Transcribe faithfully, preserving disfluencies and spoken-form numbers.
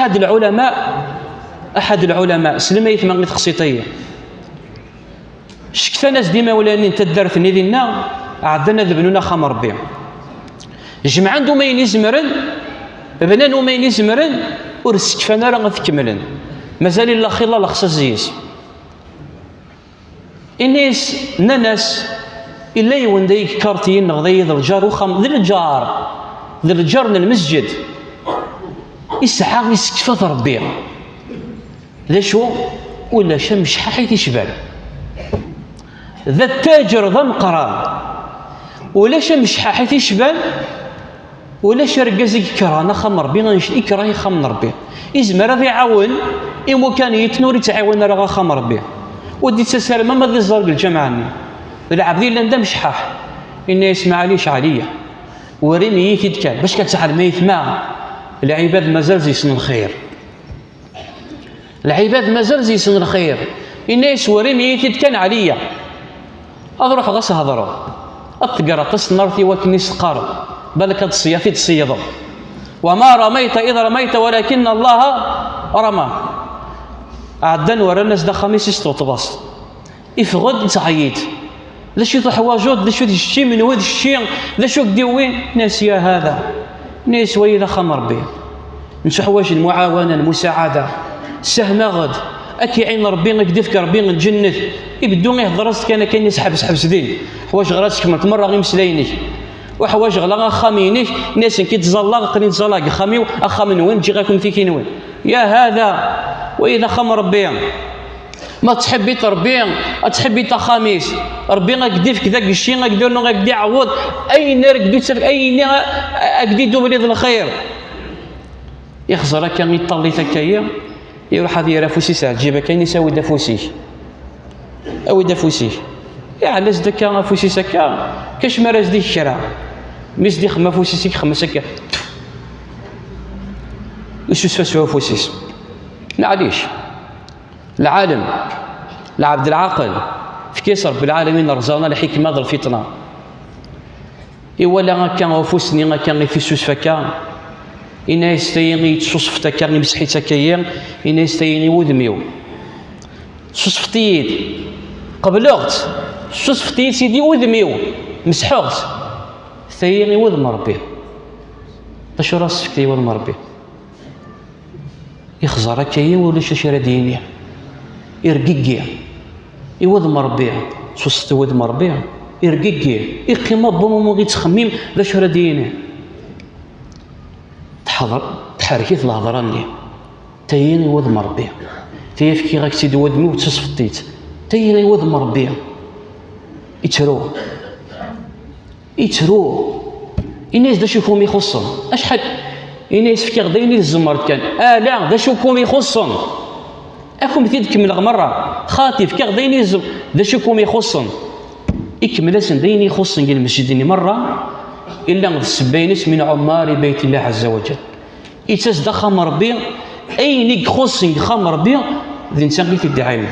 Aḥad lɛulama, aḥad lɛulama, slem ay tma i teqsiṭ-agi. Cektan-as-d imawlan-nni n taddart-nni dinna, ɛeddan ad bnun axxam Rebbi. Jemɛen-d umayen i zemren, bnan umayen i zemren, ur sekfan ara ad t-kemmlen. Mazal illa xilla lexṣaṣ zzi-s. Ini-as, nnan-as, illa yiwen day ikartiyen neɣ day d lǧar uxxam, d lǧar, d lǧar n lmesǧed. Isɛa isekfa-t Rebbi. D acu? Ulac amecḥaḥ i t-icban. D attaǧer d ameqqran. Ulac amecḥaḥ i t-icban. Ulac argaz i yekrhen axxam n Rebbi, annect ikreh axxam n Rebbi. Izmer ad iɛawen imukan yiten ur ittɛiwan ara axxam n Rebbi. Ur d-ittas ara ma ad iẓer deg lǧameɛ-nni. D lɛebd yellan d amecḥaḥ. Inna-yas, maɛlic ɛliya, werim-iyi-t-id kan bac ad tɛelm ayetma, lɛibad mazal zeysen lxir. Lɛibad mazal zeysen lxir. Inna-yas, werim-iyi-t-id kan ɛliya. Ad ruḥeɣ ad s-hedreɣ. Ad tegger aṭas n art i wakken i s-teqqar. Balak ad tṣeyyaḍ i d-tṣeyyaḍeḍ. Wa ma ramayta id ramayta walakin Allah rama. Ɛeddan warran-as-d axxam-is i s-tewteḍ-as. Iffeɣ-d, ittɛeyyiḍ. D acu i tuḥwaǧeḍ? D acu d cci? Menwa d cci? D acu i k-d-iwwin? Inna-yas, ya hada. Inna-yas, wayi d axxam n Rebbi. Nettuḥwaǧ lmuɛawana, lmusaɛada. Sahmeɣ-d. Ad k-iɛin Rebbi, ad k-d-ifk Rebbi lǧennet. Ibeddu ihedder-as-d kan akka, inna-yas, ḥbes, ḥbes din. Ḥwaǧeɣ ara tkemmleḍ merra imeslayen-ik. Ur ḥwaǧeɣ la axxam-inek. Inna-yas, nekk i ttẓallaɣ, aql-i ttẓallaɣ deg axxam-iw, axxam-nwen, ǧǧiɣ-aken-t i kenwi. Ya hada, wayi d axxam n Rebbi. Ma tettḥibbiḍ Rebbi, ad tettḥibbiḍ axxam-is. Rebbi ad k-d-ifk d agecci, ad k-d-irnu, ad k-d-iɛewweḍ ayen ara k-d-ittaf, ayen ara k-d-idubli d lxir. Ixẓer akka, iṭṭallit akka-yi, iruḥ ad yerr afus-is ar lǧib akka, ini-as, awi-d afus-ik. Awi-d afus-ik. Iɛell-as-d akka afus-is akka, kac mi ara s-d-ik kra. Mi s-d-ixem afus-is, ixem-as akka. Isusfa s ufus-is. Maɛlic. Lɛalem, lɛebd lɛaqel, fek-as Rebbi lɛalamin rrezq, lḥikma d lfitna. Iwala akka ufus-nni akka i t-isusef akka, inna-yas, tayi i yettsusfet akka, imseḥ-itt akka-yi, inna-yas, tayi i wudem-iw. Tsusfeḍ-iyi-d, qebleɣ-tt, tsusfeḍ-iyi-d Sidi i wudem-iw, mesḥeɣ-tt. Tayi i wudem Rebbi. D acu ara s-tefkeḍ i wudem Rebbi? Ixẓer akka-yi, ulac acu ara d-yini. Irgeggi i wudem Rebbi, s useṭṭi n wudem Rebbi, irgeggi, iqqim abun umu ittxemmim d acu ara d-yini. Teḥḍer, tḥerrek-it lhedra-nni. Tayi i wudem Rebbi. Tayi fkiɣ-ak-tt-id i wudem-iw, d tasfeḍt-itt. Tayi i wudem Rebbi. Ittru. Ittru. Ini-as d acu kum ixuṣṣen. Acḥal? Ini-as fkiɣ-d ayen i tzemreḍ kan. Ala, d acu kum ixuṣṣen? Ad kum-t-id-kemmleɣ merra. Xaṭi, fkiɣ-d ayen i tzem-, d acu kum ixuṣṣen? Ikemmel-asen d ayen ixuṣṣen deg lmesjid-nni merra, illa d ssebba-ines min ɛummari bayt Allah ɛezza wa jal. Ittas-d axxam n Rebbi, ayen i ixuṣṣen deg axxam n Rebbi, d netta i t-id-iɛiwen.